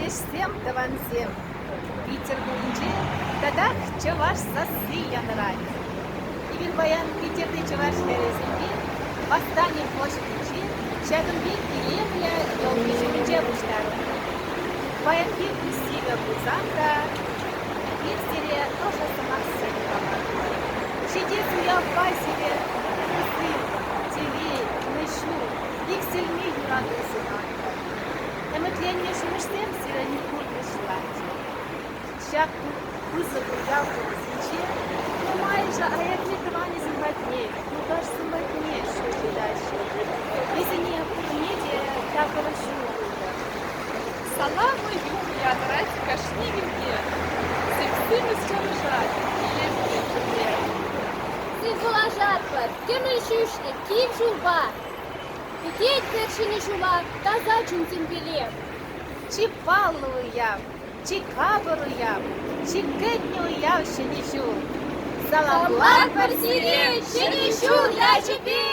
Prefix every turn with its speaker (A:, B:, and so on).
A: Ентешсем, тӑвансем! Питӗр хулинче татах чӑваш сасси янӑрать. Эпир паян Питӗрти чӑваш хӗрӗсемпе Восстани площадӗнче ҫакӑн пек илемлӗ елки ҫумӗнче пуҫтарӑннӑ. Паянхи кун сивӗ пулсан та эпир сире ӑшӑ сӑмахсем калатпӑр. Ҫитес уявпа сире ырӑ-сывӑ, телей, ӑнӑҫу, иксӗлми юрату сунатпӑр. Ӗмӗтленнӗ шухӑшсем сирӗн пурнӑҫланчӗҫ. Ҫак пысӑк уяв кунӗсенче нумайӑшӗ аякри тӑванӗсем патне, юлташсем патне ҫул тытаҫҫӗ. Вӗсене пурне те такӑр ҫул пултӑр.
B: Саламлӑ юрӑ янӑрать кашни килте. Сип-симӗс чӑрӑша илемлӗ пӗрле.
C: Сывпуллашатпӑр кӗмӗл ҫӳҫлӗ кив ҫулпа. Кӗтетпӗр ҫӗнӗ ҫула таса чунсемпеле.
A: Чи паллӑ уяв, чи капӑр уяв, чи кӗтнӗ уяв Ҫӗнӗ ҫул.
C: Саламлатпӑр сире Ҫӗнӗ ҫул ячӗпе!